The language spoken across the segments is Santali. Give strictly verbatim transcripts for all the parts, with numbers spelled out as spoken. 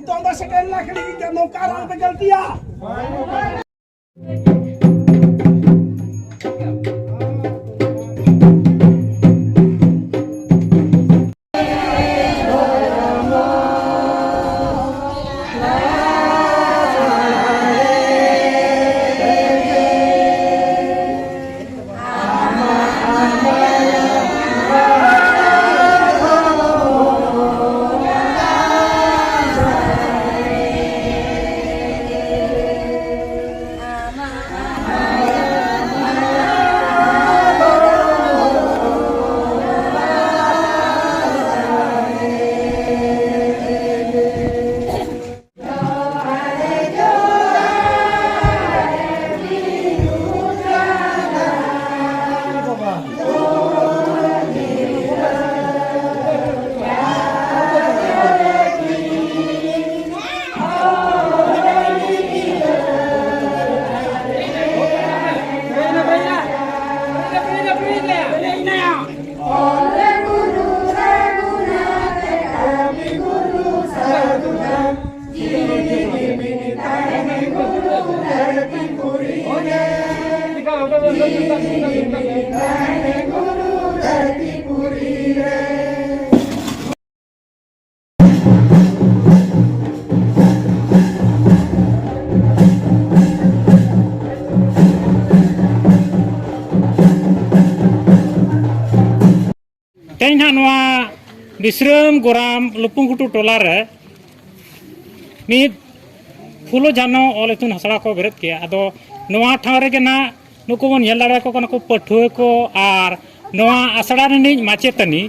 ᱛᱚ ᱚᱸᱰᱮ ᱥᱮᱴᱮᱨ ᱞᱮᱱᱟ ᱠᱷᱟᱹᱞᱤ ᱜᱮ ᱱᱚᱝᱠᱟ ᱨᱚᱲ ᱯᱮ ᱜᱟᱹᱞᱛᱤᱭᱟ᱾ ᱛᱮᱦᱮᱧ ᱱᱟᱦᱟᱜ ᱱᱚᱣᱟ ᱵᱤᱥᱨᱟᱢ ᱜᱚᱨᱟᱢ ᱞᱩᱯᱩᱝ ᱜᱷᱩᱴᱩ ᱴᱚᱞᱟ ᱨᱮ ᱢᱤᱫ ᱯᱷᱩᱞᱳ ᱡᱷᱟᱱᱚ ᱚᱞ ᱤᱛᱩᱱ ᱟᱥᱲᱟ ᱠᱚ ᱵᱮᱨᱮᱫ ᱠᱮᱜᱼᱟ᱾ ᱟᱫᱚ ᱱᱚᱣᱟ ᱴᱷᱟᱶ ᱨᱮᱜᱮ ᱱᱟᱦᱟᱜ ᱱᱩᱠᱩ ᱵᱚᱱ ᱧᱮᱞ ᱫᱟᱲᱮᱭᱟᱠᱚ ᱠᱟᱱᱟ ᱠᱚ ᱯᱟᱹᱴᱷᱩᱣᱟᱹ ᱠᱚ ᱟᱨ ᱱᱚᱣᱟ ᱟᱥᱲᱟ ᱨᱤᱱᱤᱡ ᱢᱟᱪᱮᱛᱟᱹᱱᱤ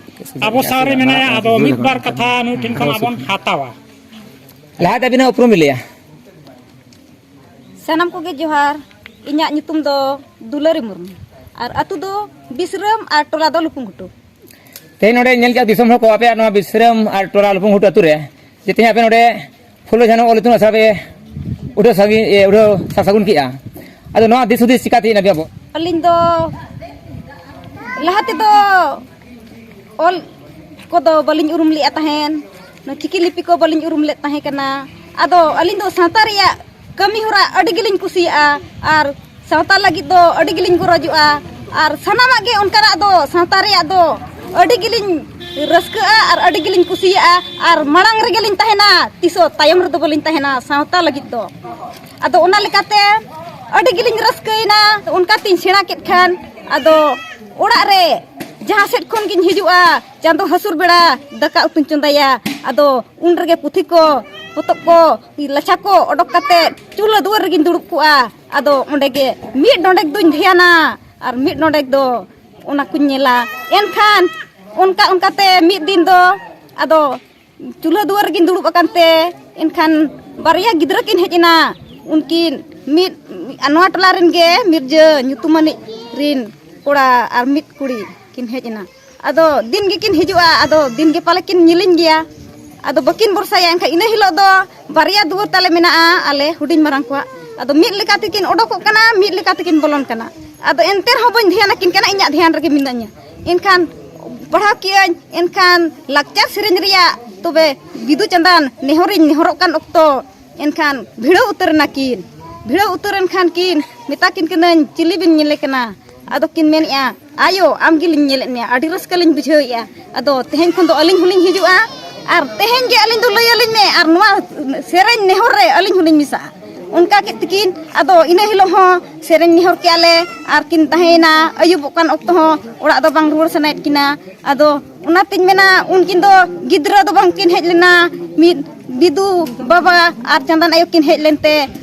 ᱟᱵᱚ ᱥᱟᱶ ᱨᱮ ᱢᱮᱱᱟᱭᱟ᱾ ᱟᱫᱚ ᱢᱤᱫ ᱵᱟᱨ ᱠᱟᱛᱷᱟ ᱱᱩᱭ ᱴᱷᱮᱱ ᱠᱷᱚᱱ ᱟᱵᱚᱱ ᱦᱟᱛᱟᱣᱟ᱾ ᱞᱟᱦᱟᱛᱮ ᱟᱹᱵᱤᱱᱟᱜ ᱩᱯᱨᱩᱢ ᱵᱤᱱ ᱞᱟᱹᱭᱟ᱾ ᱥᱟᱱᱟᱢ ᱠᱚᱜᱮ ᱡᱚᱦᱟᱨ᱾ ᱤᱧᱟᱹᱜ ᱧᱩᱛᱩᱢ ᱫᱚ ᱫᱩᱞᱟᱹᱨᱤ ᱢᱩᱨᱢᱩ ᱟᱨ ᱟᱹᱛᱩ ᱫᱚ ᱵᱤᱥᱨᱟᱹᱢ ᱟᱨ ᱴᱚᱞᱟ ᱫᱚ ᱞᱩᱯᱩᱝ ᱜᱷᱩᱴᱩ᱾ ᱛᱮᱦᱮᱧ ᱱᱚᱰᱮ ᱧᱮᱞ ᱠᱮᱫ ᱫᱤᱥᱚᱢ ᱦᱚᱲ ᱠᱚ ᱟᱯᱮᱭᱟᱜ ᱱᱚᱣᱟ ᱵᱤᱥᱨᱟᱹᱢ ᱟᱨ ᱴᱚᱞᱟ ᱞᱩᱯᱩᱝ ᱜᱷᱩᱴᱩ ᱟᱹᱛᱩ ᱨᱮ ᱡᱮ ᱛᱮᱦᱮᱧ ᱟᱯᱮ ᱱᱚᱰᱮ ᱯᱷᱩᱞᱳ ᱡᱷᱟᱱᱚ ᱚᱞ ᱤᱛᱩᱱ ᱟᱥᱲᱟ ᱯᱮ ᱩᱰᱷᱟᱹᱣ ᱥᱟᱹᱜᱩᱱ, ᱮ, ᱩᱰᱷᱟᱹᱣ ᱥᱟᱨ ᱥᱟᱹᱜᱩᱱ ᱠᱮᱜᱼᱟ᱾ ᱟᱫᱚ ᱱᱚᱣᱟ ᱫᱤᱥ ᱦᱩᱫᱤᱥ ᱪᱤᱠᱟᱛᱮ ᱦᱮᱡ ᱮᱱᱟ ᱟᱯᱮᱭᱟᱜ ᱵᱚᱦᱚᱜ? ᱟᱹᱞᱤᱧ ᱫᱚ ᱞᱟᱦᱟ ᱛᱮᱫᱚ ᱚᱞ ᱠᱚᱫᱚ ᱵᱟᱹᱞᱤᱧ ᱩᱨᱩᱢ ᱞᱮᱫᱼᱟ ᱛᱟᱦᱮᱱ᱾ ᱱᱚᱣᱟ ᱪᱤᱠᱤ ᱞᱤᱯᱤ ᱠᱚ ᱵᱟᱹᱞᱤᱧ ᱩᱨᱩᱢ ᱞᱮᱫ ᱛᱟᱦᱮᱸ ᱠᱟᱱᱟ᱾ ᱟᱫᱚ ᱟᱹᱞᱤᱧ ᱫᱚ ᱥᱟᱶᱛᱟ ᱨᱮᱭᱟᱜ ᱠᱟᱹᱢᱤ ᱦᱚᱨᱟ ᱟᱹᱰᱤ ᱜᱮᱞᱤᱧ ᱠᱩᱥᱤᱭᱟᱜᱼᱟ ᱟᱨ ᱥᱟᱶᱛᱟ ᱞᱟᱹᱜᱤᱫ ᱫᱚ ᱟᱹᱰᱤ ᱜᱮᱞᱤᱧ ᱜᱚᱨᱚᱡᱚᱜᱼᱟ᱾ ᱟᱨ ᱥᱟᱱᱟᱢᱟᱜ ᱜᱮ ᱚᱱᱠᱟᱱᱟᱜ ᱫᱚ ᱥᱟᱶᱛᱟ ᱨᱮᱭᱟᱜ ᱫᱚ ᱟᱹᱰᱤ ᱜᱮᱞᱤᱧ ᱨᱟᱹᱥᱠᱟᱹᱜᱼᱟ ᱟᱨ ᱟᱹᱰᱤ ᱜᱮᱞᱤᱧ ᱠᱩᱥᱤᱭᱟᱜᱼᱟ᱾ ᱟᱨ ᱢᱟᱲᱟᱝ ᱨᱮᱜᱮ ᱞᱤᱧ ᱛᱟᱦᱮᱱᱟ, ᱛᱤᱥ ᱦᱚᱸ ᱛᱟᱭᱚᱢ ᱨᱮᱫᱚ ᱵᱟᱹᱞᱤᱧ ᱛᱟᱦᱮᱱᱟ ᱥᱟᱶᱛᱟ ᱞᱟᱹᱜᱤᱫ ᱫᱚ᱾ ᱟᱫᱚ ᱚᱱᱟ ᱞᱮᱠᱟᱛᱮ ᱟᱹᱰᱤ ᱜᱮᱞᱤᱧ ᱨᱟᱹᱥᱠᱟᱹᱭᱮᱱᱟ᱾ ᱚᱱᱠᱟ ᱛᱤᱧ ᱥᱮᱬᱟ ᱠᱮᱫ ᱠᱷᱟᱱ ᱟᱫᱚ ᱚᱲᱟᱜ ᱨᱮ ᱡᱟᱦᱟᱸ ᱥᱮᱫ ᱠᱷᱚᱱ ᱜᱤᱧ ᱦᱤᱡᱩᱜᱼᱟ, ᱪᱟᱸᱫᱚ ᱦᱟᱹᱥᱩᱨ ᱵᱮᱲᱟ ᱫᱟᱠᱟ ᱩᱛᱩᱧ ᱪᱚᱸᱫᱟᱭᱟ᱾ ᱟᱫᱚ ᱩᱱ ᱨᱮᱜᱮ ᱯᱩᱛᱷᱤ ᱠᱚ, ᱯᱚᱛᱚᱵ ᱠᱚ, ᱞᱟᱪᱷᱟ ᱠᱚ ᱚᱰᱚᱠ ᱠᱟᱛᱮ ᱪᱩᱞᱦᱟᱹ ᱫᱩᱣᱟᱹᱨ ᱨᱮᱜᱤᱧ ᱫᱩᱲᱩᱵ ᱠᱚᱜᱼᱟ᱾ ᱟᱫᱚ ᱚᱸᱰᱮ ᱜᱮ ᱢᱤᱫ ᱰᱚᱸᱰᱮᱠ ᱫᱚᱧ ᱫᱷᱮᱭᱟᱱᱟ ᱟᱨ ᱢᱤᱫ ᱰᱚᱸᱰᱮᱠ ᱫᱚ ᱚᱱᱟ ᱠᱚᱧ ᱧᱮᱞᱟ᱾ ᱮᱱᱠᱷᱟᱱ ᱚᱱᱠᱟ ᱚᱱᱠᱟᱛᱮ ᱢᱤᱫ ᱫᱤᱱ ᱫᱚ ᱟᱫᱚ ᱪᱩᱞᱦᱟᱹ ᱫᱩᱣᱟᱹᱨ ᱨᱮᱜᱤᱧ ᱫᱩᱲᱩᱵ ᱟᱠᱟᱱ ᱛᱮ, ᱮᱱᱠᱷᱟᱱ ᱵᱟᱨᱭᱟ ᱜᱤᱫᱽᱨᱟᱹ ᱠᱤᱱ ᱦᱮᱡ ᱮᱱᱟ᱾ ᱩᱱᱠᱤᱱ ᱢᱤᱫ, ᱱᱚᱣᱟ ᱴᱚᱞᱟ ᱨᱮᱱ ᱜᱮ ᱢᱤᱨᱡᱟᱹ ᱧᱩᱛᱩᱢᱟᱱᱤᱡ ᱨᱤᱱ ᱠᱚᱲᱟ ᱟᱨ ᱢᱤᱫ ᱠᱩᱲᱤ ᱠᱤᱱ ᱦᱮᱡ ᱮᱱᱟ᱾ ᱟᱫᱚ ᱫᱤᱱ ᱜᱮᱠᱤᱱ ᱦᱤᱡᱩᱜᱼᱟ, ᱟᱫᱚ ᱫᱤᱱ ᱜᱮ ᱯᱟᱞᱮ ᱠᱤᱱ ᱧᱮᱞᱤᱧ ᱜᱮᱭᱟ᱾ ᱟᱫᱚ ᱵᱟᱹᱠᱤᱱ ᱵᱷᱚᱨᱥᱟᱭᱟ᱾ ᱮᱱᱠᱷᱟᱱ ᱤᱱᱟᱹ ᱦᱤᱞᱳᱜ ᱫᱚ ᱵᱟᱨᱭᱟ ᱫᱩᱣᱟᱹᱨ ᱛᱟᱞᱮ ᱢᱮᱱᱟᱜᱼᱟ ᱟᱞᱮ ᱦᱩᱰᱤᱧ ᱢᱟᱨᱟᱝ ᱠᱚᱣᱟᱜ᱾ ᱟᱫᱚ ᱢᱤᱫ ᱞᱮᱠᱟ ᱛᱮᱠᱤᱱ ᱚᱰᱚᱠᱚᱜ ᱠᱟᱱᱟ, ᱢᱤᱫ ᱞᱮᱠᱟ ᱛᱮᱠᱤᱱ ᱵᱚᱞᱚᱱ ᱠᱟᱱᱟ᱾ ᱟᱫᱚ ᱮᱱᱛᱮ ᱨᱮᱦᱚᱸ ᱵᱟᱹᱧ ᱫᱷᱮᱭᱟᱱ ᱟᱹᱠᱤᱱ ᱠᱟᱱᱟ, ᱤᱧᱟᱹᱜ ᱫᱷᱮᱭᱟᱱ ᱨᱮᱜᱮ ᱢᱮᱱᱟᱧᱟ᱾ ᱮᱱᱠᱷᱟᱱ ᱯᱟᱲᱦᱟᱣ ᱠᱮᱜᱼᱟᱹᱧ, ᱮᱱᱠᱷᱟᱱ ᱞᱟᱠᱪᱟᱨ ᱥᱮᱨᱮᱧ ᱨᱮᱭᱟᱜ ᱛᱚᱵᱮ ᱵᱤᱫᱩ ᱪᱟᱸᱫᱟᱱ ᱱᱮᱦᱚᱨᱤᱧ ᱱᱮᱦᱚᱨᱚᱜ ᱠᱟᱱ ᱚᱠᱛᱚ, ᱮᱱᱠᱷᱟᱱ ᱵᱷᱤᱲᱟᱹᱣ ᱩᱛᱟᱹᱨ ᱮᱱᱟᱠᱤᱱ᱾ ᱵᱷᱤᱲᱟᱹᱣ ᱩᱛᱟᱹᱨ ᱮᱱ ᱠᱷᱟᱱ ᱠᱤᱱ ᱢᱮᱛᱟ ᱠᱤᱱ ᱠᱟᱹᱱᱟᱹᱧ, "ᱪᱤᱞᱤ ᱵᱤᱱ ᱧᱮᱞᱮ ᱠᱟᱱᱟ?" ᱟᱫᱚ ᱠᱤᱱ ᱢᱮᱱᱮᱫᱼᱟ, "ᱟᱭᱳ, ᱟᱢ ᱜᱮᱞᱤᱧ ᱧᱮᱞᱮᱫ ᱢᱮᱭᱟ, ᱟᱹᱰᱤ ᱨᱟᱹᱥᱠᱟᱹ ᱞᱤᱧ ᱵᱩᱡᱷᱟᱹᱣᱮᱫᱼᱟ᱾ ᱟᱫᱚ ᱛᱮᱦᱮᱧ ᱠᱷᱚᱱ ᱫᱚ ᱟᱹᱞᱤᱧ ᱦᱚᱸᱞᱤᱧ ᱦᱤᱡᱩᱜᱼᱟ ᱟᱨ ᱛᱮᱦᱮᱧ ᱜᱮ ᱟᱹᱞᱤᱧ ᱫᱚ ᱞᱟᱹᱭ ᱟᱹᱞᱤᱧ ᱢᱮ, ᱟᱨ ᱱᱚᱣᱟ ᱥᱮᱨᱮᱧ ᱱᱮᱦᱚᱨ ᱨᱮ ᱟᱹᱞᱤᱧ ᱦᱚᱸᱞᱤᱧ ᱢᱮᱥᱟᱜᱼᱟ᱾" ᱚᱱᱠᱟ ᱠᱮᱫ ᱛᱮᱠᱤᱱ ᱟᱫᱚ ᱤᱱᱟᱹ ᱦᱤᱞᱳᱜ ᱦᱚᱸ ᱥᱮᱨᱮᱧ ᱱᱮᱦᱚᱨ ᱠᱮᱜᱼᱟ ᱞᱮ ᱟᱨ ᱠᱤᱱ ᱛᱟᱦᱮᱸᱭᱮᱱᱟ᱾ ᱟᱹᱭᱩᱵᱚᱜ ᱠᱟᱱ ᱚᱠᱛᱚ ᱦᱚᱸ ᱚᱲᱟᱜ ᱫᱚ ᱵᱟᱝ ᱨᱩᱣᱟᱹᱲ ᱥᱟᱱᱟᱭᱮᱫ ᱠᱤᱱᱟ᱾ ᱟᱫᱚ ᱚᱱᱟᱛᱤᱧ ᱢᱮᱱᱟ, ᱩᱱᱠᱤᱱ ᱫᱚ ᱜᱤᱫᱽᱨᱟᱹ ᱫᱚ ᱵᱟᱝ ᱠᱤᱱ ᱦᱮᱡ ᱞᱮᱱᱟ, ᱢᱤᱫ ᱵᱤᱫᱩ ᱵᱟᱵᱟ ᱟᱨ ᱪᱟᱸᱫᱟᱱ ᱟᱭᱳ ᱠᱤᱱ ᱦᱮᱡ ᱞᱮᱱᱛᱮ,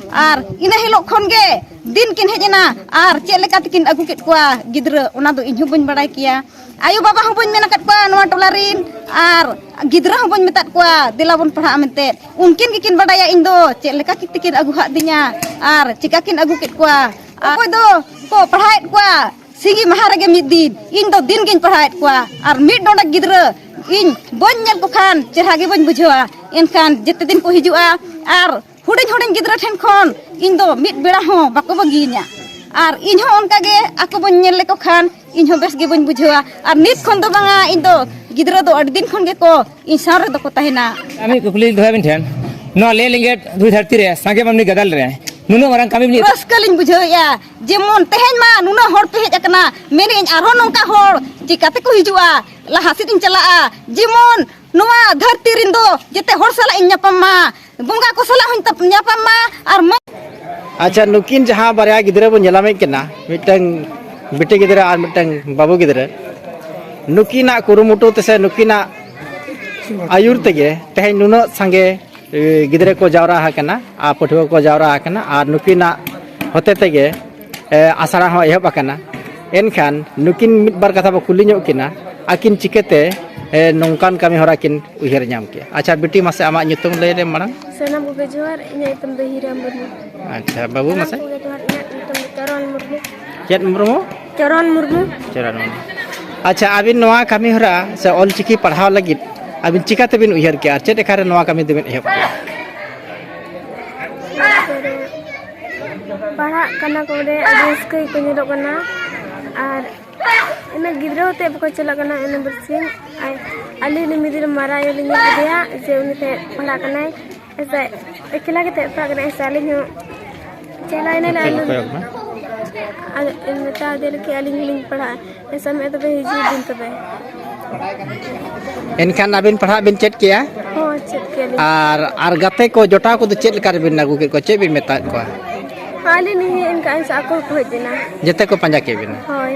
ᱟᱨ ᱤᱱᱟᱹ ᱦᱤᱞᱳᱜ ᱠᱷᱚᱱ ᱜᱮ ᱫᱤᱱ ᱠᱤᱱ ᱦᱮᱡ ᱮᱱᱟ᱾ ᱟᱨ ᱪᱮᱫ ᱞᱮᱠᱟ ᱛᱮᱠᱤᱱ ᱟᱹᱜᱩ ᱠᱮᱫ ᱠᱚᱣᱟ ᱜᱤᱫᱽᱨᱟᱹ, ᱚᱱᱟ ᱫᱚ ᱤᱧ ᱦᱚᱸ ᱵᱟᱹᱧ ᱵᱟᱲᱟᱭ ᱠᱮᱭᱟ᱾ ᱟᱭᱳ ᱵᱟᱵᱟ ᱦᱚᱸ ᱵᱟᱹᱧ ᱢᱮᱱ ᱟᱠᱟᱫ ᱠᱚᱣᱟ ᱱᱚᱣᱟ ᱴᱚᱞᱟ ᱨᱤᱱ, ᱟᱨ ᱜᱤᱫᱽᱨᱟᱹ ᱦᱚᱸ ᱵᱟᱹᱧ ᱢᱮᱛᱟᱫ ᱠᱚᱣᱟ, "ᱫᱮᱞᱟ ᱵᱚᱱ ᱯᱟᱲᱦᱟᱜᱼᱟ" ᱢᱮᱱᱛᱮ᱾ ᱩᱱᱠᱤᱱ ᱜᱮᱠᱤᱱ ᱵᱟᱰᱟᱭᱟ ᱤᱧ ᱫᱚ ᱪᱮᱫ ᱞᱮᱠᱟ ᱛᱮᱠᱤᱱ ᱟᱹᱜᱩ ᱟᱫᱤᱧᱟ ᱟᱨ ᱪᱮᱠᱟ ᱠᱤᱱ ᱟᱹᱜᱩ ᱠᱮᱫ ᱠᱚᱣᱟ᱾ ᱚᱠᱚᱭ ᱫᱚ ᱠᱚ ᱯᱟᱲᱦᱟᱣᱮᱫ ᱠᱚᱣᱟ ᱥᱤᱸᱜᱤ ᱢᱟᱦᱟ ᱨᱮᱜᱮ ᱢᱤᱫ ᱫᱤᱱ, ᱤᱧ ᱫᱚ ᱫᱤᱱ ᱜᱤᱧ ᱯᱟᱲᱦᱟᱣᱮᱫ ᱠᱚᱣᱟ᱾ ᱟᱨ ᱢᱤᱫ ᱰᱚᱸᱰᱮᱠ ᱜᱤᱫᱽᱨᱟᱹ ᱤᱧ ᱵᱟᱹᱧ ᱧᱮᱞ ᱠᱚ ᱠᱷᱟᱱ ᱪᱮᱦᱨᱟ ᱜᱮ ᱵᱟᱹᱧ ᱵᱩᱡᱷᱟᱹᱣᱟ᱾ ᱮᱱᱠᱷᱟᱱ ᱡᱮᱛᱮ ᱫᱤᱱ ᱠᱚ ᱦᱤᱡᱩᱜᱼᱟ ᱟᱨ ᱦᱩᱰᱤᱧ ᱦᱩᱰᱤᱧ ᱜᱤᱫᱽᱨᱟᱹ ᱴᱷᱮᱱ ᱠᱷᱚᱱ ᱤᱧ ᱫᱚ ᱢᱤᱫ ᱵᱮᱲᱟ ᱦᱚᱸ ᱵᱟᱠᱚ ᱵᱟᱹᱜᱤᱭᱟᱹᱧᱟ᱾ ᱟᱨ ᱤᱧ ᱦᱚᱸ ᱚᱱᱠᱟ ᱜᱮ ᱟᱠᱚ ᱵᱟᱹᱧ ᱧᱮᱞ ᱞᱮᱠᱚ ᱠᱷᱟᱱ ᱤᱧ ᱦᱚᱸ ᱵᱮᱥ ᱜᱮ ᱵᱟᱹᱧ ᱵᱩᱡᱷᱟᱹᱣᱟ᱾ ᱟᱨ ᱱᱤᱛ ᱠᱷᱚᱱ ᱫᱚ ᱵᱟᱝᱟ, ᱤᱧ ᱫᱚ ᱜᱤᱫᱽᱨᱟᱹ ᱫᱚ ᱟᱹᱰᱤ ᱫᱤᱱ ᱠᱷᱚᱱ ᱜᱮᱠᱚ ᱤᱧ ᱥᱟᱶ ᱨᱮᱫᱚ ᱠᱚ ᱛᱟᱦᱮᱱᱟ᱾ ᱟᱨ ᱢᱤᱫ ᱠᱩᱠᱞᱤ ᱞᱤᱧ ᱫᱚᱦᱚᱭᱟ ᱟᱹᱵᱤᱱ ᱴᱷᱮᱱ, ᱱᱚᱣᱟ ᱞᱮ ᱞᱮᱸᱜᱮᱫ ᱫᱷᱩᱲᱤ ᱫᱷᱟᱹᱨᱛᱤ ᱨᱮ ᱥᱟᱸᱜᱮ ᱢᱟᱹᱱᱢᱤ ᱜᱟᱫᱮᱞ ᱨᱮ ᱱᱩᱱᱟᱹᱜ ᱢᱟᱨᱟᱝ ᱠᱟᱹᱢᱤ ᱵᱤᱱ ᱨᱟᱹᱥᱠᱟᱹ ᱞᱤᱧ ᱵᱩᱡᱷᱟᱹᱣᱮᱫᱼᱟ, ᱡᱮᱢᱚᱱ ᱛᱮᱦᱮᱧ ᱢᱟ ᱱᱩᱱᱟᱹᱜ ᱦᱚᱲ ᱯᱮ ᱦᱮᱡ ᱟᱠᱟᱱᱟ, ᱢᱮᱱᱮᱫ ᱟᱹᱧ ᱟᱨᱦᱚᱸ ᱱᱚᱝᱠᱟ ᱦᱚᱲ ᱪᱤᱠᱟᱹ ᱛᱮᱠᱚ ᱦᱤᱡᱩᱜᱼᱟ, ᱞᱟᱦᱟ ᱥᱮᱫ ᱤᱧ ᱪᱟᱞᱟᱜᱼᱟ, ᱡᱮᱢᱚᱱ ᱱᱚᱣᱟ ᱫᱷᱟᱹᱨᱛᱤ ᱨᱮᱱ ᱫᱚ ᱡᱮᱛᱮ ᱦᱚᱲ ᱥᱟᱞᱟᱜ ᱤᱧ ᱧᱟᱯᱟᱢ ᱢᱟ, ᱵᱚᱸᱜᱟ ᱠᱚ ᱥᱟᱞᱟᱜ ᱦᱚᱸᱧ ᱛᱟᱯ-, ᱧᱟᱯᱟᱢ ᱢᱟ᱾ ᱟᱨ ᱢᱟᱹᱭ ᱟᱪᱪᱷᱟ, ᱱᱩᱠᱤᱱ ᱡᱟᱦᱟᱸ ᱵᱟᱨᱭᱟ ᱜᱤᱫᱽᱨᱟᱹ ᱵᱚᱱ ᱧᱮᱞᱟᱢᱮᱫ ᱠᱤᱱᱟ, ᱢᱤᱫᱴᱟᱝ ᱵᱤᱴᱤ ᱜᱤᱫᱽᱨᱟᱹ ᱟᱨ ᱢᱤᱫᱴᱟᱝ ᱵᱟᱹᱵᱩ ᱜᱤᱫᱽᱨᱟᱹ, ᱱᱩᱠᱤᱱᱟᱜ ᱠᱩᱨᱩᱢᱩᱴᱩ ᱛᱮᱥᱮ ᱱᱩᱠᱤᱱᱟᱜ ᱟᱹᱭᱩᱨ ᱛᱮᱜᱮ ᱛᱮᱦᱮᱧ ᱱᱩᱱᱟᱹᱜ ᱥᱟᱸᱜᱮ, ᱮ, ᱜᱤᱫᱽᱨᱟᱹ ᱠᱚ ᱡᱟᱣᱨᱟ ᱟᱠᱟᱱᱟ ᱟᱨ ᱯᱟᱹᱴᱷᱩᱣᱟᱹ ᱠᱚ ᱡᱟᱣᱨᱟ ᱟᱠᱟᱱᱟ ᱟᱨ ᱱᱩᱠᱤᱱᱟᱜ ᱦᱚᱛᱮ ᱛᱮᱜᱮ, ᱮ, ᱟᱥᱲᱟ ᱦᱚᱸ ᱮᱦᱚᱵ ᱟᱠᱟᱱᱟ᱾ ᱮᱱᱠᱷᱟᱱ ᱱᱩᱠᱤᱱ ᱢᱤᱫ ᱵᱟᱨ ᱠᱟᱛᱷᱟ ᱵᱚ ᱠᱩᱞᱤ ᱧᱚᱜ ᱠᱤᱱᱟ, ᱟᱹᱠᱤᱱ ᱪᱤᱠᱟᱹᱛᱮ, ᱮ, ᱱᱚᱝᱠᱟᱱ ᱠᱟᱹᱢᱤ ᱦᱚᱨᱟ ᱠᱤᱱ ᱩᱭᱦᱟᱹᱨ ᱧᱟᱢ ᱠᱮᱜᱼᱟ? ᱟᱪᱪᱷᱟ ᱵᱤᱴᱤ, ᱢᱟᱥᱮ ᱟᱢᱟᱜ ᱧᱩᱛᱩᱢ ᱞᱟᱹᱭ ᱞᱮᱢ ᱢᱟᱲᱟᱝ᱾ ᱥᱟᱱᱟᱢ ᱠᱚᱜᱮ ᱡᱚᱦᱟᱨ, ᱤᱧᱟᱹᱜ ᱧᱩᱛᱩᱢ ᱫᱚ ᱦᱤᱨᱟᱹ ᱢᱩᱨᱢᱩ᱾ ᱟᱪᱪᱷᱟ ᱵᱟᱹᱵᱩ, ᱥᱟᱱᱟᱢ ᱢᱟᱥᱮ᱾ ᱠᱚᱜᱮ ᱡᱚᱦᱟᱨ, ᱤᱧᱟᱹᱜ ᱧᱩᱛᱩᱢ ᱫᱚ ᱪᱚᱨᱚᱱ ᱢᱩᱨᱢᱩ᱾ ᱪᱮᱫ ᱢᱩᱨᱢᱩ? ᱪᱚᱨᱚᱱ ᱢᱩᱨᱢᱩ᱾ ᱪᱚᱨᱚᱱ ᱢᱩᱨᱢᱩ᱾ ᱟᱪᱪᱷᱟ, ᱟᱹᱵᱤᱱ ᱱᱚᱣᱟ ᱠᱟᱹᱢᱤ ᱦᱚᱨᱟ ᱥᱮ ᱚᱞᱪᱤᱠᱤ ᱯᱟᱲᱦᱟᱣ ᱞᱟᱹᱜᱤᱫ ᱟᱹᱵᱤᱱ ᱪᱤᱠᱟᱹ ᱛᱮᱵᱤᱱ ᱩᱭᱦᱟᱹᱨ ᱠᱮᱜᱼᱟ ᱟᱨ ᱪᱮᱫ ᱟᱠᱟᱨᱮ ᱱᱚᱣᱟ ᱠᱟᱹᱢᱤ ᱫᱚᱵᱤᱱ ᱮᱦᱚᱵ ᱠᱮᱜᱼᱟ? ᱯᱟᱲᱦᱟᱜ ᱠᱟᱱᱟ ᱠᱚ ᱵᱚᱞᱮ, ᱟᱹᱰᱤ ᱨᱟᱹᱥᱠᱟᱹ ᱜᱮᱠᱚ ᱧᱮᱞᱚᱜ ᱠᱟᱱᱟ᱾ ᱟᱨ ᱤᱱᱟᱹ ᱜᱤᱫᱽᱨᱟᱹ ᱦᱚᱛᱮᱫ ᱵᱟᱠᱚ ᱪᱟᱞᱟᱜ ᱠᱟᱱᱟ ᱤᱱᱟᱹ ᱵᱟᱨᱥᱤᱧ᱾ ᱟᱨ ᱟᱹᱞᱤᱧ ᱨᱤᱱ ᱢᱤᱫ ᱫᱤᱱ ᱢᱟᱨᱟᱝ ᱟᱭᱳ ᱞᱤᱧ ᱧᱮᱞ ᱠᱮᱫᱮᱭᱟ ᱡᱮ ᱩᱱᱤ ᱛᱮ ᱯᱟᱲᱦᱟᱜ ᱠᱟᱱᱟᱭ᱾ ᱦᱮᱸᱥᱮ, ᱮᱠᱞᱟ ᱜᱮ ᱛᱮ ᱯᱟᱲᱦᱟᱜ ᱠᱟᱱᱟᱭ᱾ ᱦᱮᱸᱥᱮ, ᱟᱞᱤᱧ ᱦᱚᱸ ᱪᱟᱞᱟᱣ ᱮᱱᱟᱞᱮ ᱟᱹᱞᱤᱧ᱾ ᱠᱚᱭᱚᱜ ᱢᱮ᱾ ᱟᱫᱚ ᱢᱮᱛᱟ ᱫᱮᱭᱟᱞᱮ ᱠᱤ ᱟᱹᱞᱤᱧ ᱦᱚᱸᱞᱤᱧ ᱯᱟᱲᱦᱟᱜᱼᱟ᱾ ᱦᱮᱸᱥᱮ, ᱢᱮ ᱛᱚᱵᱮ ᱦᱤᱡᱩᱜ ᱵᱤᱱ ᱛᱚᱵᱮ᱾ ᱮᱱᱠᱷᱟᱱ ᱟᱹᱵᱤᱱ ᱯᱟᱲᱦᱟᱜ ᱵᱤᱱ ᱪᱮᱫ ᱠᱮᱜᱼᱟ? ᱦᱚᱸ, ᱪᱮᱫ ᱠᱮᱜᱼᱟ ᱞᱤᱧ᱾ ᱟᱨ, ᱟᱨ ᱜᱟᱛᱮ ᱠᱚ, ᱡᱚᱴᱟᱣ ᱠᱚᱫᱚ ᱪᱮᱫ ᱞᱮᱠᱟ ᱨᱮᱵᱤᱱ ᱟᱹᱜᱩ ᱠᱮᱫ ᱠᱚᱣᱟ? ᱪᱮᱫ ᱵᱤᱱ ᱢᱮᱛᱟᱫ ᱠᱚᱣᱟ? ᱟᱹᱞᱤᱧ ᱞᱤᱧ ᱦᱮᱡ ᱮᱱ ᱠᱷᱟᱱ ᱥᱮ ᱟᱠᱚ ᱦᱚᱸᱠᱚ ᱦᱮᱡ ᱮᱱᱟ᱾ ᱡᱚᱛᱚ ᱠᱚ ᱯᱟᱸᱡᱟ ᱠᱮᱫ ᱵᱤᱱᱟ? ᱦᱳᱭ᱾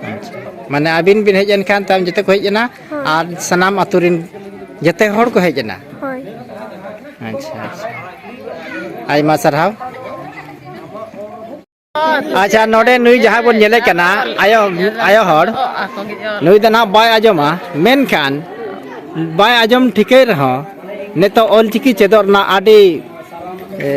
ᱟᱪᱪᱷᱟ᱾ ᱢᱟᱱᱮ ᱟᱹᱵᱤᱱ ᱵᱤᱱ ᱦᱮᱡ ᱮᱱ ᱠᱷᱟᱱ ᱛᱟᱭᱚᱢ ᱡᱚᱛᱚ ᱠᱚ ᱦᱮᱡ ᱮᱱᱟ? ᱦᱳᱭ᱾ ᱟᱨ ᱥᱟᱱᱟᱢ ᱟᱛᱳ ᱨᱮᱱ ᱡᱚᱛᱚ ᱦᱚᱲ ᱠᱚ ᱦᱮᱡ ᱮᱱᱟ? ᱦᱳᱭ᱾ ᱟᱪᱪᱷᱟ, ᱟᱪᱪᱷᱟ᱾ ᱟᱭᱢᱟ ᱥᱟᱨᱦᱟᱣ᱾ ᱟᱪᱪᱷᱟ, ᱱᱚᱰᱮ ᱱᱩᱭ ᱡᱟᱦᱟᱸᱭ ᱵᱚᱱ ᱧᱮᱞᱮ ᱠᱟᱱᱟ, ᱟᱭᱳ, ᱟᱭᱳ ᱦᱚᱲ, ᱱᱩᱭ ᱫᱚ ᱱᱟᱦᱟᱜ ᱵᱟᱭ ᱟᱸᱡᱚᱢᱟ, ᱢᱮᱱᱠᱷᱟᱱ ᱵᱟᱭ ᱟᱸᱡᱚᱢ ᱴᱷᱤᱠᱟᱹᱭ ᱨᱮᱦᱚᱸ ᱱᱤᱛᱚᱜ ᱚᱞᱪᱤᱠᱤ ᱪᱮᱫᱚᱜ ᱨᱮᱱᱟᱜ ᱟᱹᱰᱤ, ᱮ,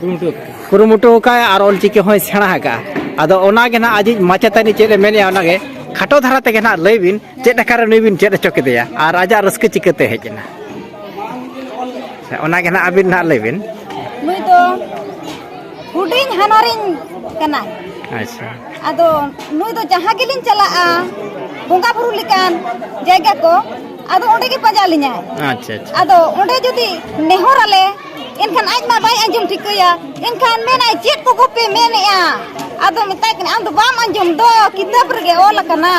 ᱠᱩᱨᱩᱢᱩᱴᱩ ᱟᱠᱟᱫ᱾ ᱠᱩᱨᱩᱢᱩᱴᱩ ᱟᱠᱟᱫ ᱟᱨ ᱚᱞᱪᱤᱠᱤ ᱦᱚᱸᱭ ᱥᱮᱬᱟ ᱟᱠᱟᱫᱼᱟ᱾ ᱟᱫᱚ ᱚᱱᱟᱜᱮ ᱱᱟᱦᱟᱜ ᱟᱡᱤᱡ ᱢᱟᱪᱮᱛᱟᱹᱱᱤ ᱪᱮᱫ ᱮ ᱢᱮᱱᱮᱫᱼᱟ, ᱚᱱᱟᱜᱮ ᱠᱷᱟᱴᱚ ᱫᱷᱟᱨᱟ ᱛᱮᱜᱮ ᱱᱟᱦᱟᱜ ᱞᱟᱹᱭ ᱵᱤᱱ, ᱪᱮᱫ ᱟᱠᱟᱨᱮ ᱱᱩᱭ ᱵᱤᱱ ᱪᱮᱫ ᱦᱚᱪᱚ ᱠᱮᱫᱮᱭᱟ ᱟᱨ ᱟᱡᱟᱜ ᱨᱟᱹᱥᱠᱟᱹ ᱪᱤᱠᱟᱹᱛᱮ ᱦᱮᱡ ᱮᱱᱟ? ᱚᱱᱟᱜᱮ ᱱᱟᱦᱟᱜ ᱟᱹᱵᱤᱱ ᱱᱟᱦᱟᱜ ᱞᱟᱹᱭ ᱵᱤᱱ᱾ ᱱᱩᱭ ᱫᱚ ᱦᱩᱰᱤᱧ ᱦᱟᱱᱦᱟᱨᱤᱧ ᱠᱟᱱᱟᱭ᱾ ᱟᱪᱪᱷᱟ᱾ ᱟᱫᱚ ᱱᱩᱭ ᱫᱚ ᱡᱟᱦᱟᱸ ᱜᱮᱞᱤᱧ ᱪᱟᱞᱟᱜᱼᱟ, ᱵᱚᱸᱜᱟ ᱵᱩᱨᱩ ᱞᱮᱠᱟᱱ ᱡᱟᱭᱜᱟ ᱠᱚ, ᱟᱫᱚ ᱚᱸᱰᱮ ᱜᱮ ᱯᱟᱸᱡᱟ ᱞᱤᱧᱟᱭ᱾ ᱟᱪᱪᱷᱟ, ᱟᱪᱪᱷᱟ᱾ ᱟᱫᱚ ᱚᱸᱰᱮ ᱡᱩᱫᱤ ᱱᱮᱦᱚᱨ ᱟᱞᱮ, ᱮᱱᱠᱷᱟᱱ ᱟᱡ ᱢᱟ ᱵᱟᱭ ᱟᱸᱡᱚᱢ ᱴᱷᱤᱠᱟᱹᱭᱟ᱾ ᱮᱱᱠᱷᱟᱱ ᱢᱮᱱᱟᱭ, "ᱪᱮᱫ ᱠᱚ ᱜᱚᱯᱮ ᱢᱮᱱᱮᱜᱼᱟ?" ᱟᱫᱚ ᱢᱮᱛᱟᱭ ᱠᱟᱱᱟ, "ᱟᱢ ᱫᱚ ᱵᱟᱢ ᱟᱸᱡᱚᱢ ᱫᱚ, ᱠᱤᱛᱟᱹᱵ ᱨᱮᱜᱮ ᱚᱞ ᱟᱠᱟᱱᱟ᱾"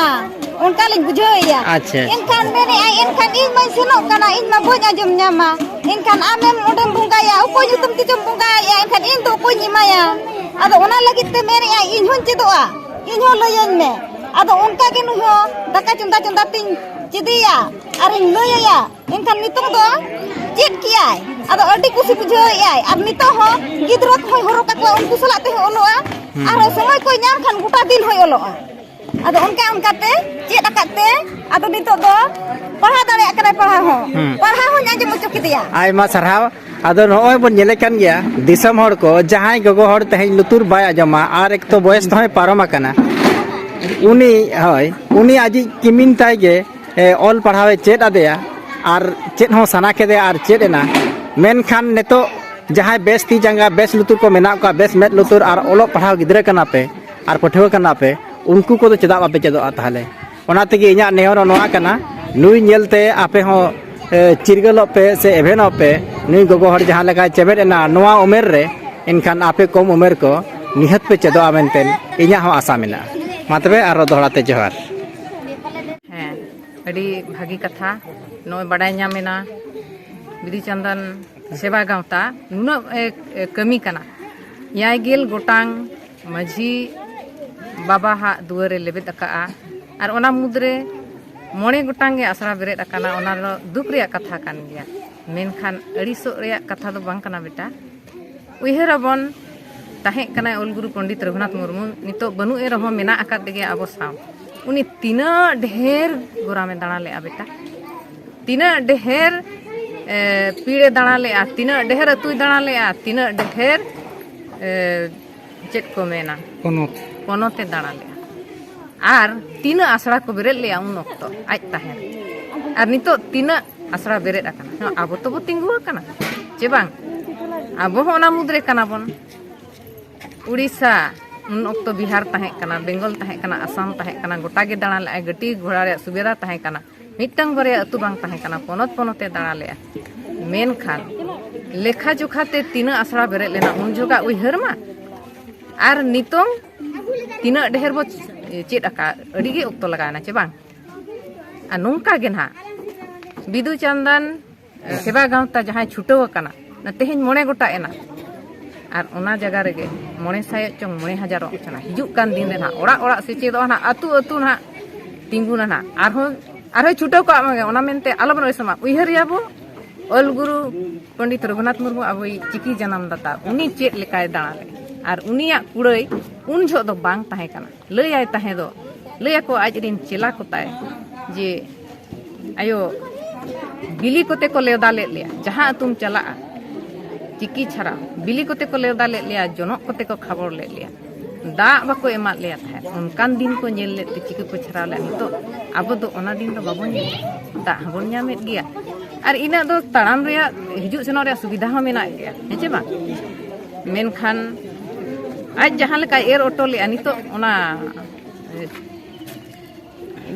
ᱚᱱᱠᱟ ᱞᱤᱧ ᱵᱩᱡᱷᱟᱹᱣᱮᱭᱟ᱾ ᱟᱪᱪᱷᱟ᱾ ᱮᱱᱠᱷᱟᱱ ᱢᱮᱱᱮᱜᱼᱟᱭ, "ᱮᱱᱠᱷᱟᱱ ᱤᱧ ᱢᱟᱧ ᱥᱮᱱᱚᱜ ᱠᱟᱱᱟ, ᱤᱧ ᱢᱟ ᱵᱟᱹᱧ ᱟᱸᱡᱚᱢ ᱧᱟᱢᱟ᱾ ᱮᱱᱠᱷᱟᱱ ᱟᱢᱮᱢ ᱚᱸᱰᱮᱢ ᱵᱚᱸᱜᱟᱭᱟ, ᱚᱠᱚᱭ ᱧᱩᱛᱩᱢ ᱛᱮᱪᱚᱢ ᱵᱚᱸᱜᱟᱭᱮᱜᱼᱟ, ᱮᱱᱠᱷᱟᱱ ᱤᱧ ᱫᱚ ᱚᱠᱚᱭᱧ ᱮᱢᱟᱭᱟ?" ᱟᱫᱚ ᱚᱱᱟ ᱞᱟᱹᱜᱤᱫ ᱛᱮ ᱢᱮᱱᱮᱜᱼᱟᱭ, "ᱤᱧ ᱦᱚᱸᱧ ᱪᱮᱫᱚᱜᱼᱟ, ᱤᱧ ᱦᱚᱸ ᱞᱟᱹᱭᱟᱹᱧ ᱢᱮ᱾" ᱟᱫᱚ ᱚᱱᱠᱟ ᱜᱮ ᱱᱩᱭ ᱦᱚᱸ ᱫᱟᱠᱟ ᱪᱚᱸᱫᱟ ᱪᱚᱸᱫᱟ ᱛᱤᱧ ᱪᱮᱫᱮᱭᱟ ᱟᱨᱤᱧ ᱞᱟᱹᱭᱟᱭᱟ᱾ ᱮᱱᱠᱷᱟᱱ ᱱᱤᱛᱚᱜ ᱫᱚ ᱪᱮᱫ ᱠᱮᱜᱼᱟᱭ, ᱟᱫᱚ ᱟᱹᱰᱤ ᱠᱩᱥᱤ ᱵᱩᱡᱷᱟᱹᱣᱮᱜᱼᱟᱭ᱾ ᱟᱨ ᱱᱤᱛᱚᱜ ᱦᱚᱸ ᱜᱤᱫᱽᱨᱟᱹ ᱠᱚᱦᱚᱸᱭ ᱦᱚᱨᱚᱜ ᱠᱟᱠᱚᱣᱟ, ᱩᱱᱠᱩ ᱥᱟᱞᱟᱜ ᱛᱮᱦᱚᱸ ᱚᱞᱚᱜᱼᱟ᱾ ᱦᱩᱸ᱾ ᱟᱨᱦᱚᱸ ᱥᱚᱢᱚᱭ ᱠᱚᱭ ᱧᱟᱢ ᱠᱷᱟᱱ ᱜᱚᱴᱟ ᱫᱤᱱ ᱦᱚᱸᱭ ᱚᱞᱚᱜᱼᱟ᱾ ᱟᱫᱚ ᱚᱱᱠᱟ ᱚᱱᱠᱟᱛᱮ ᱪᱮᱫ ᱟᱠᱟᱫ ᱛᱮ, ᱟᱫᱚ ᱱᱤᱛᱚᱜ ᱫᱚ ᱯᱟᱲᱦᱟᱣ ᱫᱟᱲᱮᱭᱟᱜ ᱠᱟᱱᱟᱭ, ᱯᱟᱲᱦᱟᱣ ᱦᱚᱸ᱾ ᱦᱩᱸ᱾ ᱯᱟᱲᱦᱟᱣ ᱦᱚᱸᱧ ᱟᱸᱡᱚᱢ ᱦᱚᱪᱚ ᱠᱮᱫᱮᱭᱟ᱾ ᱟᱭᱢᱟ ᱥᱟᱨᱦᱟᱣ᱾ ᱟᱫᱚ ᱱᱚᱜᱼᱚᱭ ᱵᱚᱱ ᱧᱮᱞᱮᱫ ᱠᱟᱱ ᱜᱮᱭᱟ, ᱫᱤᱥᱚᱢ ᱦᱚᱲ ᱠᱚ, ᱡᱟᱦᱟᱸᱭ ᱜᱚᱜᱚ ᱦᱚᱲ ᱛᱮᱦᱮᱧ ᱞᱩᱛᱩᱨ ᱵᱟᱭ ᱟᱸᱡᱚᱢᱟ ᱟᱨ ᱮᱠ ᱛᱚ ᱵᱚᱭᱮᱥ ᱛᱮᱦᱚᱸᱭ ᱯᱟᱨᱚᱢ ᱟᱠᱟᱱᱟ, ᱩᱱᱤ, ᱦᱳᱭ, ᱩᱱᱤ ᱟᱡᱤᱡ ᱠᱤᱢᱤᱱ ᱛᱟᱭ ᱜᱮ, ᱮ, ᱚᱞ ᱯᱟᱲᱦᱟᱣ ᱮ ᱪᱮᱫ ᱟᱫᱮᱭᱟ ᱟᱨ ᱪᱮᱫ ᱦᱚᱸ ᱥᱟᱱᱟ ᱠᱮᱫᱮᱭᱟ ᱟᱨ ᱪᱮᱫ ᱮᱱᱟ᱾ ᱢᱮᱱᱠᱷᱟᱱ ᱱᱤᱛᱚᱜ ᱡᱟᱦᱟᱸᱭ ᱵᱮᱥ ᱛᱤ ᱡᱟᱸᱜᱟ, ᱵᱮᱥ ᱞᱩᱛᱩᱨ ᱠᱚ ᱢᱮᱱᱟᱜ ᱠᱚᱣᱟ, ᱵᱮᱥ ᱢᱮᱫ ᱞᱩᱛᱩᱨ ᱟᱨ ᱚᱞᱚᱜ ᱯᱟᱲᱦᱟᱣ ᱜᱤᱫᱽᱨᱟᱹ ᱠᱟᱱᱟ ᱯᱮ ᱟᱨ ᱯᱟᱹᱴᱷᱩᱣᱟᱹ ᱠᱟᱱᱟ ᱯᱮ, ᱩᱱᱠᱩ ᱠᱚᱫᱚ ᱪᱮᱫᱟᱜ ᱵᱟᱯᱮ ᱪᱮᱫᱚᱜᱼᱟ ᱛᱟᱦᱚᱞᱮ? ᱚᱱᱟ ᱛᱮᱜᱮ ᱤᱧᱟᱹᱜ ᱱᱮᱦᱚᱨ ᱱᱚᱣᱟ ᱠᱟᱱᱟ, ᱱᱩᱭ ᱧᱮᱞᱛᱮ ᱟᱯᱮ ᱦᱚᱸ, ᱮ, ᱪᱤᱨᱜᱟᱹᱞᱚᱜ ᱯᱮ ᱥᱮ ᱮᱵᱷᱮᱱᱚᱜ ᱯᱮ, ᱱᱩᱭ ᱜᱚᱜᱚ ᱦᱚᱲ ᱡᱟᱦᱟᱸ ᱞᱮᱠᱟᱭ ᱪᱮᱢᱮᱫ ᱮᱱᱟ ᱱᱚᱣᱟ ᱩᱢᱮᱨ ᱨᱮ, ᱮᱱᱠᱷᱟᱱ ᱟᱯᱮ ᱠᱚᱢ ᱩᱢᱮᱨ ᱠᱚ ᱱᱤᱦᱟᱹᱛ ᱯᱮ ᱪᱮᱫᱚᱜᱼᱟ ᱢᱮᱱᱛᱮ ᱤᱧᱟᱹᱜ ᱦᱚᱸ ᱟᱥᱟ ᱢᱮᱱᱟᱜᱼᱟ᱾ ᱢᱟ ᱛᱚᱵᱮ ᱟᱨᱚ ᱫᱚᱦᱲᱟ ᱛᱮ ᱡᱚᱦᱟᱨ᱾ ᱦᱮᱸ, ᱟᱹᱰᱤ ᱵᱷᱟᱹᱜᱤ ᱠᱟᱛᱷᱟ᱾ ᱱᱚᱜᱼᱚᱭ ᱵᱟᱰᱟᱭ ᱧᱟᱢ ᱮᱱᱟ, ᱵᱤᱫᱩ ᱪᱟᱸᱫᱟᱱ ᱥᱮᱵᱟ ᱜᱟᱶᱛᱟ ᱱᱩᱱᱟᱹᱜ ᱮ, ᱮ, ᱠᱟᱹᱢᱤ ᱠᱟᱱᱟ᱾ ᱮᱭᱟᱭ ᱜᱮᱞ ᱜᱚᱴᱟᱝ ᱢᱟᱹᱡᱷᱤ ᱵᱟᱵᱟ ᱦᱟᱜ ᱫᱩᱣᱟᱹᱨᱮ ᱞᱮᱵᱮᱫ ᱟᱠᱟᱫᱼᱟ᱾ ᱟᱨ ᱚᱱᱟ ᱢᱩᱫᱽᱨᱮ ᱢᱚᱬᱮ ᱜᱚᱴᱟᱝ ᱜᱮ ᱟᱥᱲᱟ ᱵᱮᱨᱮᱫ ᱟᱠᱟᱱᱟ᱾ ᱚᱱᱟ ᱫᱚ ᱫᱩᱠ ᱨᱮᱭᱟᱜ ᱠᱟᱛᱷᱟ ᱠᱟᱱ ᱜᱮᱭᱟ, ᱢᱮᱱᱠᱷᱟᱱ ᱟᱹᱲᱤᱥᱚᱜ ᱨᱮᱭᱟᱜ ᱠᱟᱛᱷᱟ ᱫᱚ ᱵᱟᱝ ᱠᱟᱱᱟ ᱵᱮᱴᱟ᱾ ᱩᱭᱦᱟᱹᱨ ᱟᱵᱚᱱ, ᱛᱟᱦᱮᱸ ᱠᱟᱱᱟᱭ ᱚᱞ ᱜᱩᱨᱩ ᱯᱚᱱᱰᱤᱛ ᱨᱚᱜᱷᱩᱱᱟᱛᱷ ᱢᱩᱨᱢᱩ, ᱱᱤᱛᱚᱜ ᱵᱟᱹᱱᱩᱜ ᱮ ᱨᱮᱦᱚᱸ ᱢᱮᱱᱟᱜ ᱟᱠᱟᱫ ᱜᱮᱭᱟ ᱟᱵᱚ ᱥᱟᱶ᱾ ᱩᱱᱤ ᱛᱤᱱᱟᱹᱜ ᱰᱷᱮᱨ ᱜᱚᱨᱟᱢᱮ ᱫᱟᱬᱟ ᱞᱮᱜᱼᱟ ᱵᱮᱴᱟ, ᱛᱤᱱᱟᱹᱜ ᱰᱷᱮᱨ, ᱮ, ᱯᱤᱲᱮ ᱫᱟᱬᱟ ᱞᱮᱜᱼᱟ, ᱛᱤᱱᱟᱹᱜ ᱰᱷᱮᱨ ᱟᱹᱛᱩᱭ ᱫᱟᱬᱟ ᱞᱮᱜᱼᱟ, ᱛᱤᱱᱟᱹᱜ ᱰᱷᱮᱨ, ᱮ, ᱪᱮᱫ ᱠᱚ ᱢᱮᱱᱟ, ᱯᱚᱱᱚᱛ᱾ ᱯᱚᱱᱚᱛᱮ ᱫᱟᱬᱟ ᱞᱮᱜᱼᱟ᱾ ᱟᱨ ᱛᱤᱱᱟᱹᱜ ᱟᱥᱲᱟ ᱠᱚ ᱵᱮᱨᱮᱫ ᱞᱮᱜᱼᱟ ᱩᱱ ᱚᱠᱛᱚ ᱟᱡ ᱛᱟᱦᱮᱸ ᱨᱮ᱾ ᱟᱨ ᱱᱤᱛᱚᱜ ᱛᱤᱱᱟᱹᱜ ᱟᱥᱲᱟ ᱵᱮᱨᱮᱫ ᱟᱠᱟᱱᱟ? ᱟᱵᱚ ᱛᱚᱵᱚ ᱛᱤᱸᱜᱩ ᱟᱠᱟᱱᱟ, ᱪᱮ ᱵᱟᱝ? ᱟᱵᱚ ᱦᱚᱸ ᱚᱱᱟ ᱢᱩᱫᱽᱨᱮ ᱠᱟᱱᱟ ᱵᱚᱱ᱾ ᱩᱲᱤᱥᱥᱟ, ᱩᱱ ᱚᱠᱛᱚ ᱵᱤᱦᱟᱨ ᱛᱟᱦᱮᱸ ᱠᱟᱱᱟ, ᱵᱮᱝᱜᱚᱞ ᱛᱟᱦᱮᱸ ᱠᱟᱱᱟ, ᱟᱥᱟᱢ ᱛᱟᱦᱮᱸ ᱠᱟᱱᱟ, ᱜᱚᱴᱟ ᱜᱮ ᱫᱟᱬᱟ ᱞᱮᱫᱼᱟᱭ᱾ ᱜᱟᱹᱰᱤ ᱜᱷᱚᱲᱟ ᱨᱮᱭᱟᱜ ᱥᱩᱵᱤᱫᱷᱟ ᱛᱟᱦᱮᱸ ᱠᱟᱱᱟ, ᱢᱤᱫᱴᱟᱝ ᱵᱟᱨᱭᱟ ᱟᱹᱛᱩ ᱵᱟᱝ ᱛᱟᱦᱮᱸ ᱠᱟᱱᱟ, ᱯᱚᱱᱚᱛ ᱯᱚᱱᱚᱛ ᱮ ᱫᱟᱬᱟ ᱞᱮᱫᱼᱟ᱾ ᱢᱮᱱᱠᱷᱟᱱ ᱞᱮᱠᱷᱟ ᱡᱚᱠᱷᱟ ᱛᱮ ᱛᱤᱱᱟᱹᱜ ᱟᱥᱲᱟ ᱵᱮᱨᱮᱫ ᱞᱮᱱᱟ ᱩᱱ ᱡᱚᱦᱚᱜᱟᱜ ᱩᱭᱦᱟᱹᱨ ᱢᱟ, ᱟᱨ ᱱᱤᱛᱚᱝ ᱛᱤᱱᱟᱹᱜ ᱰᱷᱮᱨ ᱵᱚ ᱪᱮᱫ ᱟᱠᱟᱫ, ᱟᱹᱰᱤ ᱜᱮ ᱚᱠᱛᱚ ᱞᱟᱜᱟᱣ ᱮᱱᱟ, ᱪᱮ ᱵᱟᱝ? ᱟᱨ ᱱᱚᱝᱠᱟ ᱜᱮ ᱱᱟᱦᱟᱜ ᱵᱤᱫᱩ ᱪᱟᱸᱫᱟᱱ ᱥᱮᱵᱟ ᱜᱟᱶᱛᱟ ᱡᱟᱦᱟᱸᱭ ᱪᱷᱩᱴᱟᱹᱣ ᱟᱠᱟᱱᱟ, ᱚᱱᱟ ᱛᱮᱦᱮᱧ ᱢᱚᱬᱮ ᱜᱚᱴᱟ ᱮᱱᱟ᱾ ᱟᱨ ᱚᱱᱟ ᱡᱟᱭᱜᱟ ᱨᱮᱜᱮ ᱢᱚᱬᱮ ᱥᱟᱭᱚᱜ ᱪᱚᱝ ᱢᱚᱬᱮ ᱦᱟᱡᱟᱨᱚᱜ ᱠᱟᱱᱟ᱾ ᱦᱤᱡᱩᱜ ᱠᱟᱱ ᱫᱤᱱ ᱨᱮ ᱱᱟᱦᱟᱜ ᱚᱲᱟᱜ ᱚᱲᱟᱜ ᱥᱮᱪᱮᱫᱚᱜᱼᱟ ᱱᱟᱦᱟᱜ, ᱟᱹᱛᱩ ᱟᱹᱛᱩ ᱱᱟᱦᱟᱜ ᱛᱤᱸᱜᱩᱱᱟ ᱱᱟᱦᱟᱜ᱾ ᱟᱨᱦᱚᱸ, ᱟᱨᱦᱚᱸ ᱪᱷᱩᱴᱟᱹᱣ ᱠᱚᱜ ᱢᱟ, ᱚᱱᱟ ᱢᱮᱱᱛᱮ ᱟᱞᱚᱵᱚᱱ ᱚᱭᱥᱚᱢᱟ᱾ ᱩᱭᱦᱟᱹᱨᱮᱭᱟ ᱵᱚ ᱚᱞ ᱜᱩᱨᱩ ᱯᱚᱱᱰᱤᱛ ᱨᱚᱜᱷᱩᱱᱟᱛᱷ ᱢᱩᱨᱢᱩ, ᱟᱵᱚᱭᱤᱡ ᱪᱤᱠᱤ ᱡᱟᱱᱟᱢ ᱫᱟᱛᱟ, ᱩᱱᱤ ᱪᱮᱫ ᱞᱮᱠᱟᱭ ᱫᱟᱬᱟ ᱞᱮᱫ, ᱟᱨ ᱩᱱᱤᱭᱟᱜ ᱠᱩᱲᱟᱹᱭ ᱩᱱ ᱡᱚᱦᱚᱜ ᱫᱚ ᱵᱟᱝ ᱛᱟᱦᱮᱸ ᱠᱟᱱᱟ᱾ ᱞᱟᱹᱭᱟᱭ ᱛᱟᱦᱮᱸ ᱫᱚ, ᱞᱟᱹᱭᱟᱠᱚ ᱟᱡ ᱨᱤᱱ ᱪᱮᱞᱟ ᱠᱚ ᱛᱟᱭ ᱡᱮ, "ᱟᱭᱳ, ᱵᱤᱞᱤ ᱠᱚᱛᱮ ᱠᱚ ᱞᱮᱣᱫᱟ ᱞᱮᱫ ᱞᱮᱭᱟ, ᱡᱟᱦᱟᱸ ᱟᱹᱛᱩᱢ ᱪᱟᱞᱟᱜᱼᱟ, ᱪᱤᱠᱤ ᱪᱷᱟᱨᱟᱣ, ᱵᱤᱞᱤ ᱠᱚᱛᱮ ᱠᱚ ᱞᱮᱣᱫᱟ ᱞᱮᱫ ᱞᱮᱭᱟ, ᱡᱚᱱᱚᱜ ᱠᱚᱛᱮ ᱠᱚ ᱠᱷᱟᱵᱚᱲ ᱞᱮᱫ ᱞᱮᱭᱟ, ᱫᱟᱜ ᱵᱟᱠᱚ ᱮᱢᱟᱫ ᱞᱮᱭᱟ ᱛᱟᱦᱮᱸᱫ, ᱚᱱᱠᱟᱱ ᱫᱤᱱ ᱠᱚ ᱧᱮᱞ ᱞᱮᱫ ᱛᱮ ᱪᱤᱠᱟᱹ ᱠᱚ ᱪᱷᱟᱨᱟᱣ ᱞᱮᱫᱼᱟ? ᱱᱤᱛᱚᱜ ᱟᱵᱚ ᱫᱚ ᱚᱱᱟ ᱫᱤᱱ ᱫᱚ ᱵᱟᱵᱚᱱ ᱧᱮᱞ, ᱫᱟᱜ ᱦᱚᱸᱵᱚᱱ ᱧᱟᱢᱮᱫ ᱜᱮᱭᱟ, ᱟᱨ ᱤᱱᱟᱹᱜ ᱫᱚ ᱛᱟᱲᱟᱢ ᱨᱮᱭᱟᱜ, ᱦᱤᱡᱩᱜ ᱥᱮᱱᱚᱜ ᱨᱮᱭᱟᱜ ᱥᱩᱵᱤᱫᱷᱟ ᱦᱚᱸ ᱢᱮᱱᱟᱜ ᱜᱮᱭᱟ, ᱦᱮᱸ ᱪᱮ ᱵᱟᱝ?" ᱢᱮᱱᱠᱷᱟᱱ ᱟᱡ ᱡᱟᱦᱟᱸ ᱞᱮᱠᱟᱭ ᱮᱨ ᱚᱴᱚ ᱞᱮᱫᱼᱟ, ᱱᱤᱛᱚᱜ ᱚᱱᱟ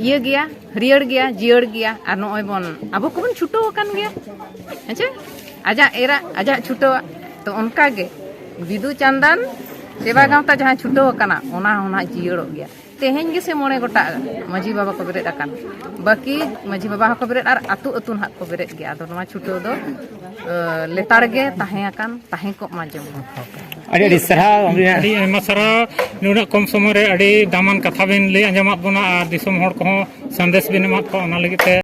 ᱤᱭᱟᱹ ᱜᱮᱭᱟ, ᱦᱟᱹᱨᱭᱟᱹᱲ ᱜᱮᱭᱟ, ᱡᱤᱭᱟᱹᱲ ᱜᱮᱭᱟ, ᱟᱨ ᱱᱚᱜᱼᱚᱭ ᱵᱚᱱ, ᱟᱵᱚ ᱠᱚᱵᱚᱱ ᱪᱷᱩᱴᱟᱹᱣ ᱟᱠᱟᱱ ᱜᱮᱭᱟ, ᱦᱮᱸ ᱪᱮ? ᱟᱡᱟᱜ ᱮᱨᱟᱜ, ᱟᱡᱟᱜ ᱪᱷᱩᱴᱟᱹᱣᱟᱜ᱾ ᱛᱚ ᱚᱱᱠᱟ ᱜᱮ ᱵᱤᱫᱩ ᱪᱟᱸᱫᱟᱱ ᱥᱮᱵᱟ ᱜᱟᱶᱛᱟ ᱡᱟᱦᱟᱸ ᱪᱷᱩᱴᱟᱹᱣ ᱟᱠᱟᱱᱟ, ᱚᱱᱟ ᱦᱚᱸ ᱱᱟᱦᱟᱜ ᱡᱤᱭᱟᱹᱲᱚᱜ ᱜᱮᱭᱟ᱾ ᱛᱮᱦᱮᱧ ᱜᱮᱥᱮ ᱢᱚᱬᱮ ᱜᱚᱴᱟᱝ ᱢᱟᱹᱡᱷᱤ ᱵᱟᱵᱟ ᱠᱚ ᱵᱮᱨᱮᱫ ᱟᱠᱟᱱ, ᱵᱟᱹᱠᱤ ᱢᱟᱹᱡᱷᱤ ᱵᱟᱵᱟ ᱦᱚᱸᱠᱚ ᱵᱮᱨᱮᱫ ᱟᱨ ᱟᱹᱛᱩ ᱟᱹᱛᱩ ᱱᱟᱦᱟᱜ ᱠᱚ ᱵᱮᱨᱮᱫ ᱜᱮᱭᱟ᱾ ᱟᱫᱚ ᱱᱚᱣᱟ ᱪᱷᱩᱴᱟᱹᱣ ᱫᱚ, ᱟᱹ, ᱞᱮᱛᱟᱲ ᱜᱮ ᱛᱟᱦᱮᱸ ᱟᱠᱟᱱ, ᱛᱟᱦᱮᱸ ᱠᱚᱜ ᱢᱟ ᱡᱮᱢᱚᱱ᱾ ᱟᱹᱰᱤ ᱟᱹᱰᱤ ᱥᱟᱨᱦᱟᱣ᱾ ᱟᱹᱰᱤ ᱟᱭᱢᱟ ᱥᱟᱨᱦᱟᱣ᱾ ᱱᱩᱱᱟᱹᱜ ᱠᱚᱢ ᱥᱚᱢᱚᱭ ᱨᱮ ᱟᱹᱰᱤ ᱫᱟᱢᱟᱱ ᱠᱟᱛᱷᱟ ᱵᱤᱱ ᱞᱟᱹᱭ ᱟᱸᱡᱚᱢᱟᱫ ᱵᱚᱱᱟ ᱟᱨ ᱫᱤᱥᱚᱢ ᱦᱚᱲ ᱠᱚᱦᱚᱸ ᱥᱟᱸᱫᱮᱥ ᱵᱤᱱ ᱮᱢᱟᱫ ᱠᱚᱣᱟ, ᱚᱱᱟ ᱞᱟᱹᱜᱤᱫ ᱛᱮ